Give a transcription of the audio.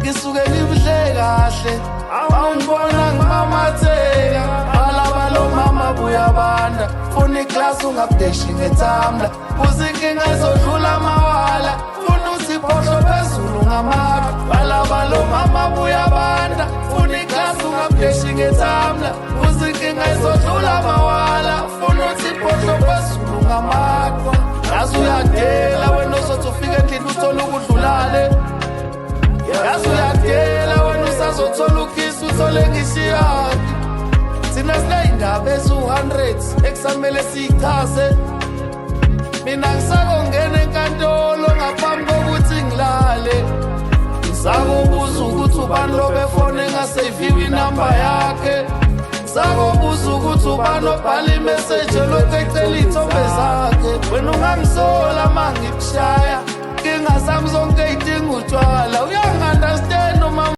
Ngisuke ngibudle kahle, awungibona ngimamatheka. Balaba lo mama buyabanda, funa iklasi ungabudeshi ngethambla. Kuzinkinga ezodlula mawala, funa usiphohlo phezulu ngamapha. Balaba lo mama buyabanda, funa iklasi ungabudeshi ngethambla. Kuzinkinga ezodlula mawala, funa usiphohlo phezulu ngamapha. Yazi uyadela wena ozothi ufike endlini uthole ukudlulale. Yazi uyadela wena usazothola ukhisi uthole ngishiyaphi. Thina siney'ndaba eziwu-100 ekusamele siyichaze. Mina ngisakongena enkantolo ngaphambi kokuthi ngilale. Ngisakubuza ukuthi ubani lo befone engaseyiviwe inamba yakhe. Ngisakubuza ukuthi ubani obhala imeseji elokhu ecela iy'thombe zakhe. Wena ungangisola uma ngikushaya, inkinga zami zonke y'dinga utshwala. Uyangi-understanda.